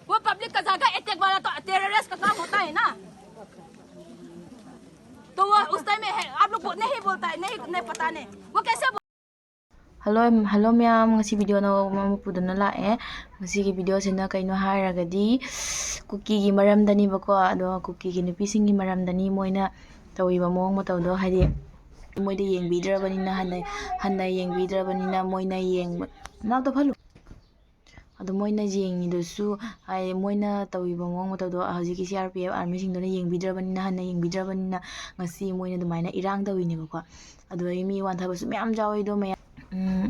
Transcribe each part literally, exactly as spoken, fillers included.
वो पब्लिक का ज्यादा अटैक वाला तो टेररिस्ट का काम होता है ना। तो वो उस टाइम में है, आप लोग को नहीं बोलता है, नहीं, नहीं पता नहीं। वो कैसे बोल- Hello, hello ꯃꯌꯥꯝ, ꯉꯁꯤ video ꯑꯅꯧꯕ ꯑꯃ ꯄꯨꯗꯨꯅ ꯂꯥꯛꯑꯦ꯫ ꯉꯁꯤꯒꯤ videoꯁꯤꯅ ꯀꯩꯅꯣ ꯍꯥꯏꯔꯒꯗꯤ ꯀꯨꯀꯤꯒꯤ ꯃꯔꯝꯗꯅꯦꯕꯀꯣ꯫ ꯑꯗꯣ ꯀꯨꯀꯤꯒꯤ ꯅꯨꯄꯤꯁꯤꯡꯒꯤ ꯃꯔꯝꯗꯅꯤ, ꯃꯣꯏꯅ ꯇꯧꯔꯤꯕ ꯃꯑꯣꯡ ꯃꯇꯧꯗꯣ, ꯍꯥꯏꯗꯤ ꯃꯣꯏꯗ ꯌꯦꯡꯕꯤꯗ꯭ꯔꯕꯅꯤꯅ, ꯍꯟꯅ ꯍꯟꯅ ꯌꯦꯡꯕꯤꯗ꯭ꯔꯕꯅꯤꯅ ꯃꯣꯏꯅ ꯌꯦꯡꯕ ꯅꯥꯎ ꯇꯞꯍꯜꯂꯨ꯫ ꯑꯗꯣ ꯃꯣꯏꯅ ꯌꯦꯡꯉꯤꯗꯨꯁꯨ, ꯍꯥꯏꯗꯤ ꯃꯣꯏꯅ ꯇꯧꯔꯤꯕ ꯃꯑꯣꯡ ꯃꯇꯧꯗꯣ ꯍꯧꯖꯤꯛꯀꯤ C R P F armyꯁꯤꯡꯗꯨꯅ ꯌꯦꯡꯕꯤꯗ꯭ꯔꯕꯅꯤꯅ, ꯍꯟꯅ ꯌꯦꯡꯕꯤꯗ꯭ꯔꯕꯅꯤꯅ ꯉꯁꯤ ꯃꯣꯏꯅ ꯑꯗꯨꯃꯥꯏꯅ ꯏꯔꯥꯡ ꯇꯧꯔꯤꯅꯦꯕꯀꯣ꯫ ꯑꯗꯨꯗꯒꯤ ꯃꯤ ꯋꯥꯟꯊꯕꯁꯨ ꯃꯌꯥꯝ ꯌꯥꯎꯋꯦ꯫ ꯑꯗꯣ ꯃꯌꯥꯝ, ꯎꯝ,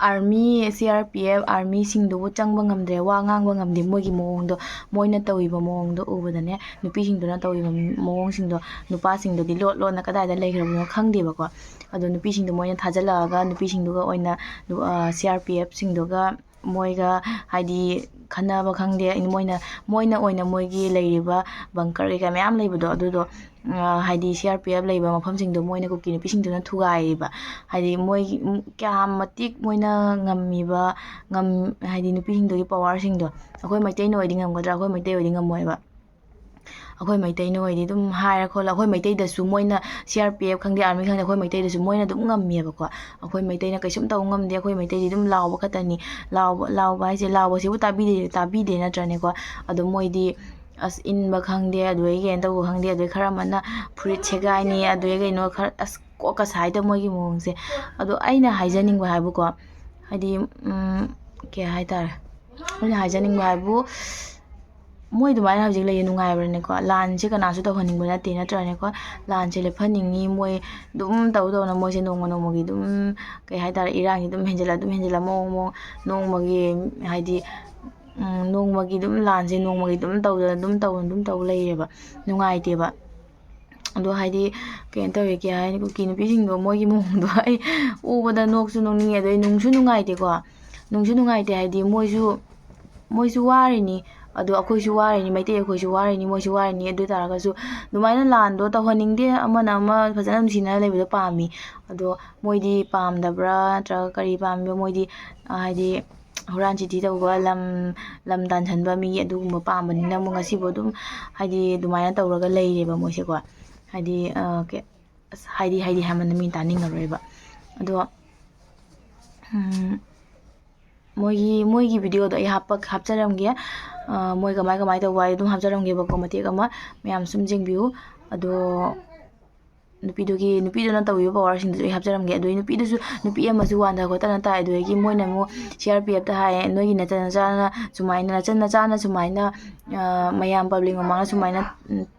army, C R P F armyꯁꯤꯡꯗꯨꯕꯨ ꯆꯪꯕ ꯉꯝꯗ꯭ꯔꯦ, ꯋꯥ ꯉꯥꯡꯕ ꯉꯝꯗꯦ꯫ ꯃꯣꯏꯒꯤ ꯃꯑꯣꯡꯗꯣ, ꯃꯣꯏꯅ ꯇꯧꯔꯤꯕ ꯃꯑꯣꯡꯗꯣ ꯎꯕꯗꯅꯦ, ꯅꯨꯄꯤꯁꯤꯡꯗꯨꯅ ꯇꯧꯔꯤꯕ ꯃꯑꯣꯡꯁꯤꯡꯗꯣ ꯅꯨꯄꯥꯁꯤꯡꯗꯨꯗꯤ ꯂꯣꯠ ꯂꯣꯠꯅ ꯀꯗꯥꯏꯗ ꯂꯩꯈ꯭ꯔꯕꯅꯣ ꯈꯪꯗꯦꯕꯀꯣ꯫ ꯑꯗꯣ ꯅꯨꯄꯤꯁꯤꯡꯗꯣ ꯃꯣꯏꯅ ꯊꯥꯖꯤꯜꯂꯛꯑꯒ ꯅꯨꯄꯤꯁꯤꯡꯗꯨꯒ ꯑꯣꯏꯅ, ꯑ, C R P Fꯁꯤꯡꯗꯨꯒ ꯃꯣꯏꯒ ꯍꯥꯏꯗꯤ ꯈꯟꯅꯕ ꯈꯪꯗꯦ, ꯃꯣꯏꯅ, ꯃꯣꯏꯅ ꯑꯣꯏꯅ ꯃꯣꯏꯒꯤ ꯂꯩꯔꯤꯕ bunker ꯀꯩꯀꯥ ꯃꯌꯥꯝ ꯂꯩꯕꯗꯣ, ꯑꯗꯨꯗꯣ, ꯑ, ꯍꯥꯏꯗꯤ C R P F ꯂꯩꯕ ꯃꯐꯝꯁꯤꯡꯗꯣ ꯃꯣꯏꯅ ꯀꯨꯀꯤ ꯅꯨꯄꯤꯁꯤꯡꯗꯨꯅ ꯊꯨꯒꯥꯏꯔꯤꯕ꯫ ꯍꯥꯏꯗꯤ ꯃꯣꯏꯒꯤ, ꯎꯝ, ꯀꯌꯥꯝ ꯃꯇꯤꯛ ꯃꯣꯏꯅ ꯉꯝꯃꯤꯕ, ꯉꯝ-, ꯍꯥꯏꯗꯤ ꯅꯨꯄꯤꯁꯤꯡꯗꯨꯒꯤ powerꯁꯤꯡꯗꯣ꯫ ꯑꯩꯈꯣꯏ ꯃꯩꯇꯩꯅ ꯑꯣꯏꯗꯤ ꯉꯝꯒꯗ꯭ꯔꯥ? ꯑꯩꯈꯣꯏ ꯃꯩꯇꯩ ꯑꯣꯏꯗꯤ ꯉꯝꯃꯣꯏꯕ꯫ ꯑꯩꯈꯣꯏ ꯃꯩꯇꯩꯅ ꯑꯣꯏꯗꯤ ꯑꯗꯨꯝ ꯍꯥꯏꯔ ꯈꯣꯠꯂ, ꯑꯩꯈꯣꯏ ꯃꯩꯇꯩꯗꯁꯨ ꯃꯣꯏꯅ, C R P F ꯈꯪꯗꯦ, army ꯈꯪꯗꯦ, ꯑꯩꯈꯣꯏ ꯃꯩꯇꯩꯗꯁꯨ ꯃꯣꯏꯅ ꯑꯗꯨꯝ ꯉꯝꯃꯦꯕꯀꯣ꯫ ꯑꯩꯈꯣꯏ ꯃꯩꯇꯩꯅ ꯀꯩꯁꯨꯝ ꯇꯧ ꯉꯝꯗꯦ꯫ ꯑꯩꯈꯣꯏ ꯃꯩꯇꯩꯗꯤ ꯑꯗꯨꯝ ꯂꯥꯎꯕ ꯈꯛꯇꯅꯤ꯫ ꯂꯥꯎꯕ, ꯂꯥꯎꯕ ꯍꯥꯏꯁꯦ, ꯂꯥꯎꯕꯁꯤꯕꯨ ꯇꯥꯕꯤꯗꯦ, ꯇꯥꯕꯤꯗꯦ ꯅꯠꯇ꯭ꯔꯅꯦꯀꯣ? ꯑꯗꯣ ꯃꯣꯏꯗꯤ ꯑꯁ ꯏꯟꯕ ꯈꯪꯗꯦ, ꯑꯗꯨꯗꯒꯤ ꯀꯩꯅꯣ ꯇꯧꯕ ꯈꯪꯗꯦ, ꯑꯗꯨꯗꯒꯤ ꯈꯔ ꯑꯃꯅ ꯐꯨꯔꯤꯠ ꯁꯦꯒꯥꯏꯅꯤ, ꯑꯗꯨꯗꯒꯤ ꯀꯩꯅꯣ ꯈꯔ, ꯑꯁ ꯀꯣꯛꯀ ꯁꯥꯏꯗ ꯃꯣꯏꯒꯤ ꯃꯑꯣꯡꯁꯦ꯫ ꯑꯗꯣ ꯑꯩꯅ ꯍꯥꯏꯖꯅꯤꯡꯕ ꯍꯥꯏꯕꯨꯀꯣ, ꯍꯥꯏꯗꯤ, ꯎꯝ, ꯀꯩ ꯍꯥꯏꯇꯥꯔꯦ, ꯑꯩꯅ ꯍꯥꯏꯖꯅꯤꯡꯕ ꯍꯥꯏꯕꯨ, ꯃꯣꯏ ꯑꯗꯨꯃꯥꯏꯅ ꯍꯧꯖꯤꯛ ꯂꯩꯌꯦ, ꯅꯨꯡꯉꯥꯏꯕ꯭ꯔꯅꯦꯀꯣ? ꯂꯥꯟꯁꯦ ꯀꯅꯥꯁꯨ ꯇꯧꯍꯟꯅꯤꯡꯕ ꯅꯠꯇꯦ, ꯅꯠꯇ꯭ꯔꯅꯦꯀꯣ? ꯂꯥꯟꯁꯦ ꯂꯦꯞꯍꯟꯅꯤꯡꯉꯤ꯫ ꯃꯣꯏ ꯑꯗꯨꯝ ꯇꯧ ꯇꯧꯅ ꯃꯣꯏꯁꯦ ꯅꯣꯡꯃ ꯅꯣꯡꯃꯒꯤ ꯑꯗꯨꯝ, ꯀꯩ ꯍꯥꯏꯇꯥꯔꯦ, ꯏꯔꯥꯡꯁꯦ ꯑꯗꯨꯝ ꯍꯦꯟꯖꯜꯂ, ꯑꯗꯨꯝ ꯍꯦꯟꯖꯜꯂ, ꯃꯑꯣꯡ ꯃꯑꯣꯡ ꯅꯣꯡꯃꯒꯤ, ꯍꯥꯏꯗꯤ, ꯎꯝ, ꯅꯣꯡꯃꯒꯤ ꯑꯗꯨꯝ ꯂꯥꯟꯁꯦ ꯅꯣꯡꯃꯒꯤ ꯑꯗꯨꯝ ꯇꯧꯗꯅ, ꯑꯗꯨꯝ ꯇꯧꯗꯅ, ꯑꯗꯨꯝ ꯇꯧ ꯂꯩꯔꯦꯕ꯫ ꯅꯨꯡꯉꯥꯏꯇꯦꯕ꯫ ꯑꯗꯣ ꯍꯥꯏꯗꯤ, ꯀꯩꯅꯣ ꯇꯧꯋꯦ, ꯀꯩ ꯍꯥꯏꯅꯤ, ꯀꯨꯀꯤ ꯅꯨꯄꯤꯁꯤꯡꯗꯣ, ꯃꯣꯏꯒꯤ ꯃꯑꯣꯡꯗꯣ ꯑꯩ ꯎꯕꯗ ꯅꯣꯛꯁꯨ ꯅꯣꯛꯅꯤꯡꯉꯦ, ꯑꯗꯩ ꯅꯨꯡꯁꯨ ꯅꯨꯡꯉꯥꯏꯇꯦꯀꯣ꯫ ꯅꯨꯡꯁꯨ ꯅꯨꯡꯉꯥꯏꯇꯦ ꯍꯥꯏꯗꯤ ꯃꯣꯏꯁꯨ, ꯃꯣꯏꯁꯨ ꯋꯥꯔꯤꯅꯤ, ꯑꯗꯣ ꯑꯩꯈꯣꯏꯁꯨ ꯋꯥꯔꯤꯅꯤ, ꯃꯩꯇꯩ ꯑꯩꯈꯣꯏꯁꯨ ꯋꯥꯔꯤꯅꯤ, ꯃꯣꯏꯁꯨ ꯋꯥꯔꯤꯅꯤ꯫ ꯑꯗꯨ ꯑꯣꯏ ꯇꯥꯔꯒꯁꯨ ꯑꯗꯨꯃꯥꯏꯅ ꯂꯥꯟꯗꯣ ꯇꯧꯍꯟꯅꯤꯡꯗꯦ, ꯑꯃꯅ ꯑꯃ ꯐꯖꯅ ꯅꯨꯡꯁꯤꯅꯅ ꯂꯩꯕꯗꯣ ꯄꯥꯝꯃꯤ꯫ ꯑꯗꯣ ꯃꯣꯏꯗꯤ ꯄꯥꯝꯗꯕ꯭ꯔꯥ ꯅꯠꯇ꯭ꯔꯒ ꯀꯔꯤ ꯄꯥꯝꯃꯤꯕ? ꯃꯣꯏꯗꯤ, ꯑ, ꯍꯥꯏꯗꯤ, ꯍꯨꯔꯥꯟ ꯆꯤꯊꯤ ꯇꯧꯕ, ꯂꯝ ꯂꯝ ꯇꯥꯟꯁꯤꯟꯕ ꯃꯤꯒꯤ ꯑꯗꯨꯒꯨꯝꯕ ꯄꯥꯝꯕꯅꯤꯅ ꯑꯃꯨꯛ ꯉꯁꯤꯕꯨ ꯑꯗꯨꯝ ꯍꯥꯏꯗꯤ ꯑꯗꯨꯃꯥꯏꯅ ꯇꯧꯔꯒ ꯂꯩꯔꯦꯕ ꯃꯣꯏꯁꯦꯀꯣ꯫ ꯍꯥꯏꯗꯤ ꯀꯩ- ꯑꯁ ꯍꯥꯏꯗꯤ ꯍꯥꯏꯗꯤ ꯍꯥꯏꯃꯟꯗ ꯃꯤ ꯇꯥꯅꯤꯡꯉꯔꯣꯏꯕ꯫ ꯑꯗꯣ ꯃꯣꯏꯒꯤ ꯃꯣꯏꯒꯤ ꯚꯤꯗꯤꯑꯣꯗꯣ ꯑꯩ ꯍꯥꯞꯄ ꯍꯥꯞꯆꯔꯝꯒꯦ꯫ ꯃꯣꯏ ꯀꯃꯥꯏ ꯀꯃꯥꯏꯅ ꯇꯧꯕ ꯍꯥꯏꯗꯣ ꯑꯗꯨꯝ ꯍꯥꯞꯆꯔꯝꯒꯦꯕꯀꯣ, ꯃꯇꯦꯛ ꯑꯃ ꯃꯌꯥꯝ ꯁꯨꯝ ꯌꯦꯡꯕꯤꯌꯨ꯫ ꯑꯗꯣ ꯅꯨꯄꯤꯗꯨꯒꯤ ꯅꯨꯄꯤꯗꯨꯅ ꯇꯧꯕꯤꯕ ꯄꯋꯥꯔꯁꯤꯡꯗꯨꯁꯨ ꯑꯩ ꯍꯥꯞꯆꯔꯝꯒꯦ꯫ ꯑꯗꯨꯗꯩ ꯅꯨꯄꯤꯗꯨꯁꯨ ꯅꯨꯄꯤ ꯑꯃꯁꯨ ꯋꯥꯟꯊ ꯈꯣꯠꯇꯅ ꯇꯥꯏ꯫ ꯑꯗꯨꯗꯒꯤ ꯃꯣꯏꯅ ꯑꯃꯨꯛ ꯁꯤ ꯑꯥꯔ ꯄꯤ ꯑꯦꯐꯇ ꯍꯥꯏꯌꯦ, "ꯅꯣꯏꯒꯤ ꯅꯆꯟ ꯅꯆꯥꯅ ꯁꯨꯃꯥꯏꯅ ꯅꯆꯟ ꯅꯆꯥꯅ ꯁꯨꯃꯥꯏꯅ ꯃꯌꯥꯝ ꯄꯕ꯭ꯂꯤꯛ ꯃꯃꯥꯡꯗ ꯁꯨꯃꯥꯏꯅ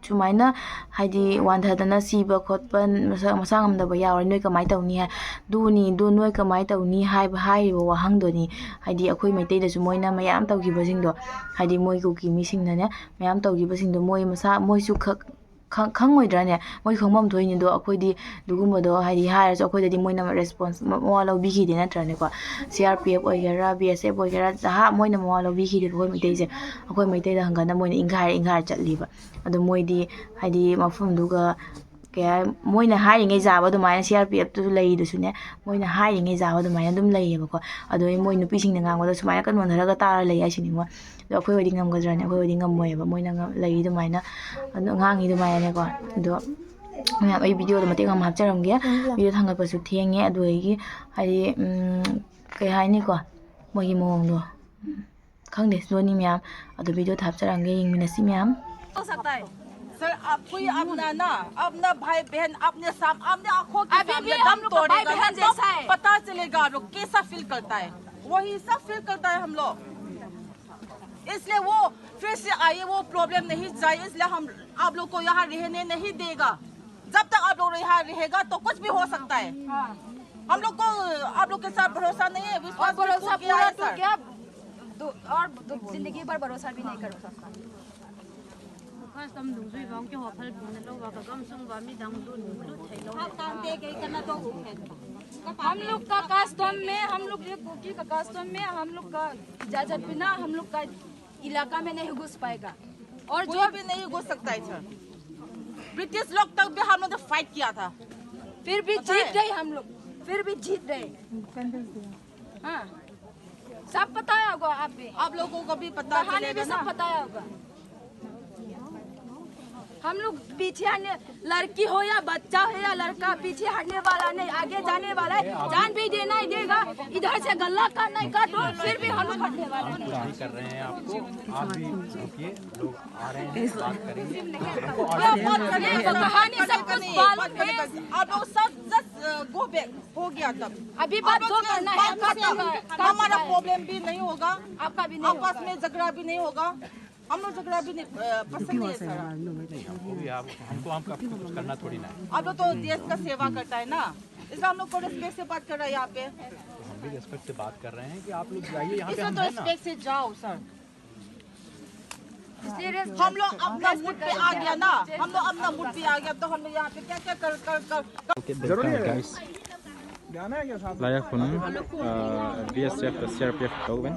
ꯁꯨꯃꯥꯏꯅ ꯍꯥꯏꯗꯤ ꯋꯥꯟꯊꯗꯅ ꯁꯤꯕ ꯈꯣꯠꯄ ꯃꯁꯥ ꯃꯁꯥ ꯉꯝꯗꯕ ꯌꯥꯎꯔꯦ, ꯅꯣꯏ ꯀꯃꯥꯏꯅ ꯇꯧꯅꯤ?" ꯍꯥꯏ꯫ ꯑꯗꯨꯅꯤ, ꯑꯗꯨ ꯅꯣꯏ ꯀꯃꯥꯏꯅ ꯇꯧꯅꯤ ꯍꯥꯏꯕ ꯍꯥꯏꯔꯤꯕ ꯋꯥꯍꯪꯗꯨꯅꯤ꯫ ꯍꯥꯏꯗꯤ ꯑꯩꯈꯣꯏ ꯃꯩꯇꯩꯗꯁꯨ ꯃꯣꯏꯅ ꯃꯌꯥꯝ ꯇꯧꯈꯤꯕꯁꯤꯡꯗꯣ, ꯍꯥꯏꯗꯤ ꯃꯣꯏ ꯀꯨꯀꯤ ꯃꯤꯁꯤꯡꯅꯅꯦ ꯃꯌꯥꯝ ꯇꯧꯈꯤꯕꯁꯤꯡꯗꯣ ꯃꯣꯏ ꯃꯁꯥ ꯃꯣꯏꯁꯨ ꯈꯪꯉꯣꯏꯗ꯭ꯔꯥꯅꯦ? ꯃꯣꯏ ꯈꯪꯐꯝ ꯊꯣꯛꯏꯅꯤꯗꯣ꯫ ꯑꯩꯈꯣꯏꯗꯤ ꯑꯗꯨꯒꯨꯝꯕꯗꯣ ꯍꯥꯏꯗꯤ ꯍꯥꯏꯔꯁꯨ ꯑꯩꯈꯣꯏꯗꯗꯤ ꯃꯣꯏꯅ ꯔꯦꯁꯄꯣꯟꯁ ꯃꯋꯥ ꯂꯧꯕꯤꯈꯤꯗꯦ ꯅꯠꯇ꯭ꯔꯅꯦꯀꯣ? ꯁꯤ ꯑꯥꯔ ꯄꯤ ꯑꯦꯐ ꯑꯣꯏꯒꯦꯔꯥ, ꯕꯤ ꯑꯦꯁ ꯑꯦꯐ ꯑꯣꯏꯒꯦꯔꯥ, ꯖꯍꯥ ꯃꯣꯏꯅ ꯃꯋꯥ ꯂꯧꯕꯤꯈꯤꯗꯦꯕ ꯑꯩꯈꯣꯏ ꯃꯩꯇꯩꯁꯦ꯫ ꯑꯩꯈꯣꯏ ꯃꯩꯇꯩꯗ ꯍꯪꯒꯠꯅ ꯃꯣꯏꯅ ꯏꯪꯈꯥꯏꯔ ꯏꯪꯈꯥꯏꯔ ꯆꯠꯂꯤꯕ꯫ ꯑꯗꯣ ꯃꯣꯏꯗꯤ ꯍꯥꯏꯗꯤ ꯃꯐꯝꯗꯨꯒ ꯀꯩ ꯍꯥꯏ, ꯃꯣꯏꯅ ꯍꯥꯏꯔꯤꯉꯩ ꯖꯥꯕ ꯑꯗꯨꯃꯥꯏꯅ ꯁꯤ ꯑꯥꯔ ꯄꯤ ꯑꯦꯐꯇꯨꯁꯨ ꯂꯩꯔꯤꯗꯨꯁꯨꯅꯦ, ꯃꯣꯏꯅ ꯍꯥꯏꯔꯤꯉꯩ ꯖꯥꯕ ꯑꯗꯨꯃꯥꯏꯅ ꯑꯗꯨꯝ ꯂꯩꯌꯦꯕꯀꯣ꯫ ꯑꯗꯣ ꯑꯩ ꯃꯣꯏ ꯅꯨꯄꯤꯁꯤꯡꯅ ꯉꯥꯡꯕꯗꯣ ꯁꯨꯃꯥꯏꯅ ꯀꯟ ꯅꯣꯟꯊꯔꯒ ꯇꯥꯔ ꯂꯩ ꯍꯥꯏꯁꯤꯅꯤꯉꯣ꯫ ꯑꯗꯣ ꯑꯩꯈꯣꯏ ꯑꯣꯏꯗꯤ ꯉꯝꯒꯗ꯭ꯔꯅꯦ? ꯑꯩꯈꯣꯏ ꯑꯣꯏꯗꯤ ꯉꯝꯃꯣꯏꯑꯕ ꯃꯣꯏꯅ ꯉ- ꯂꯩꯔꯤ ꯑꯗꯨꯃꯥꯏꯅ, ꯑꯗꯣ ꯉꯥꯡꯉꯤ ꯑꯗꯨꯃꯥꯏꯅꯅꯦꯀꯣ꯫ ꯑꯗꯣ ꯃꯌꯥꯝ ꯑꯩ ꯚꯤꯗꯤꯑꯣꯗꯣ ꯃꯇꯦꯛ ꯑꯃ ꯍꯥꯞꯆꯔꯝꯒꯦ꯫ ꯚꯤꯗꯤꯑꯣ ꯊꯥꯡꯒꯠꯄꯁꯨ ꯊꯦꯡꯉꯦ꯫ ꯑꯗꯨꯗꯒꯤ ꯍꯥꯏꯗꯤ ꯎꯝ, ꯀꯩ ꯍꯥꯏꯅꯤꯀꯣ, ꯃꯣꯏꯒꯤ ꯃꯑꯣꯡꯗꯣ ꯈꯪꯗꯦ꯫ ꯖꯣꯅꯤ ꯃꯌꯥꯝ ꯑꯗꯨ ꯚꯤꯗꯤꯑꯣ ꯊꯥꯞꯆꯔꯝꯒꯦ, ꯌꯦꯡꯃꯤꯟꯅꯁꯤ ꯃꯌꯥꯝ꯫ हो सकता है। सर, आप कोई अपना ना, अपना भाई बहन, अपने साम-, अपने आंखों के अभी सामने भी दम हम लोग का भाई तोड़ेगा ना, बहन तो जैसा है। पता चलेगा आप लोग कैसा फील करता है, वही सब फील करता है हम लोग। इसलिए वो फिर से आइए, वो प्रॉब्लम नहीं चाहिए, इसलिए हम आप लोग को यहाँ रहने नहीं देगा। जब तक आप लोग यहाँ रहेगा तो कुछ भी हो सकता है। हम लोग को आप लोग के साथ भरोसा नहीं है, और विश्वास भरोसा बिल्कुल किया पूरा है, टूट सर। गया। दो, और दो, जिंदगी भर भरोसा भी नहीं कर सकता। Custom dungzui vang ke ho phal bun lo wa ka gam sung wa mi dang dun lu thei lo. हम लोग का कस्टम में, हम लोग ये कुकी का कस्टम में हम लोग का इजाजत बिना हम लोग का इलाका में नहीं घुस पाएगा। और कोई जो भी नहीं घुस सकता है इधर। ब्रिटिश लोग तक भी हम लोग ने फाइट किया था। फिर भी पता जीत है? गए हम लोग, फिर भी जीत गए। हाँ। सब पता होगा आप भी। आप लोगों को भी पता चलेगा ना। सब पता होगा। हम लोग पीछे हटने, लड़की हो या बच्चा हो या लड़का, पीछे हटने वाला नहीं, आगे जाने वाला है। जान भी देना ही देगा। इधर से गला काटना ही काटो, फिर भी हम लोग हटने वाला नहीं। कर रहे हैं आपको, आप भी रुकिए, लोग आ रहे हैं, बात करेंगे। कहानी सब कुछ मालूम है। आप लोग सब just, uh, go back। हो गया तब। अभी बात दो करना है, खत्म है। हमारा प्रॉब्लम भी नहीं होगा, आपका भी नहीं होगा। आपस में झगड़ा भी नहीं होगा। हम लोग झगड़ा भी नहीं, अ, पसंद नहीं है सर। नहीं, हमको भी आप, हमको, हम आपको कुछ करना थोड़ी ना है। आप लोग तो देश का सेवा करता है ना, इसलिए हम लोग को रिस्पेक्ट से बात कर रहा है यहाँ पे। हम भी रिस्पेक्ट से बात कर रहे हैं कि आप लोग जाइए, यहाँ पे इसमें हम तो हैं ना। रिस्पेक्ट से जाओ सर। हम लोग अपना मूड पे आ गया ना, हम लोग अपना मूड पे आ गया, तो हम लोग यहाँ पे क्या क्या कर कर कर, कर। जरूरी है guys. Laya khun, uh, B S F, C R P F tau ben.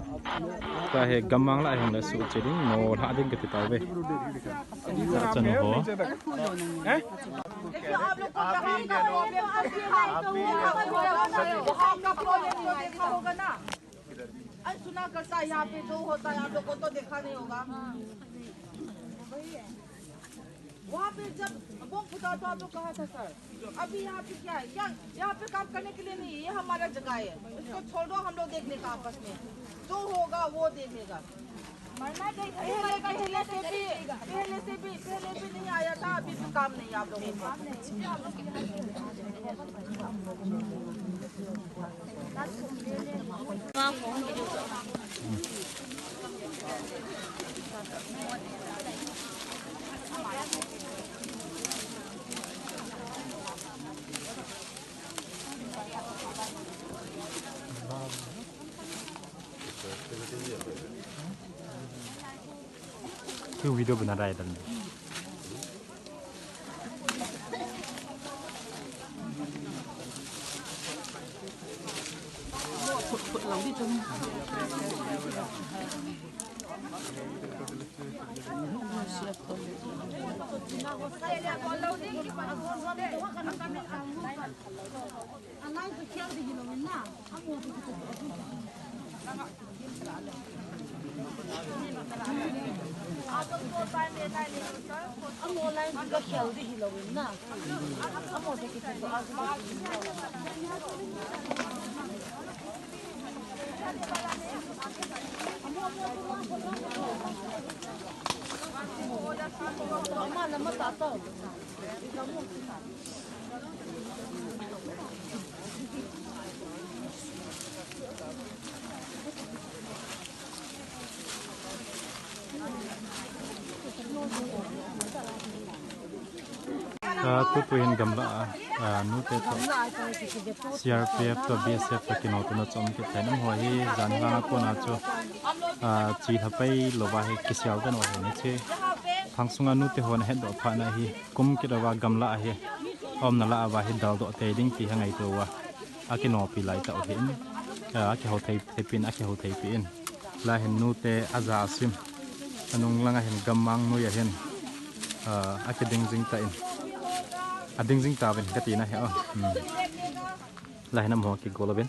Ka he gamang la hong le su che ding, no la ding ka ti tau be. Sa cha no ho. देखिए, आप लोग को कहाँ का problem, वहाँ का problem तो देखा होगा ना। अरे सुना करता है, यहाँ पे जो होता है आप लोग को तो देखा नहीं होगा। वही है। वहाँ पे जब बम फूटा तो आप लोग कहाँ था सर? अभी यहाँ पे क्या है? क्या यहाँ पे काम करने के लिए नहीं है, ये हमारा जगह है, इसको छोड़ो, हम लोग देख लेगा आपस में, जो होगा वो देख लेगा। मरना चाहिए, पहले, पहले से भी, पहले से भी, पहले भी नहीं आया था, अभी भी काम नहीं आप लोगों का। क्यों वीडियो बना रहा है इधर में? Ka tutu hin gamla a, a, nute to C R P F to B S F to kino to na chom ke thai nam ho hi jan la ko na chu, a, chi tha pai lo ba hi kisial dan ho ni che. Phang sunga nute ho na het do pha na hi kum ki do ba gamla a hi. Om na la a ba hi dal do te ding ti ha ngai to wa. A kino pi lai ta o hin. A, a ki ho thei thei pin a ki ho thei pi in. La hin nute a za sim. Anung langa hin gammang nui a hin, a, a kiding jing ta in. A ding jing ta vin ka ti na he, o. Hmm. La hin am ho ki gol vin.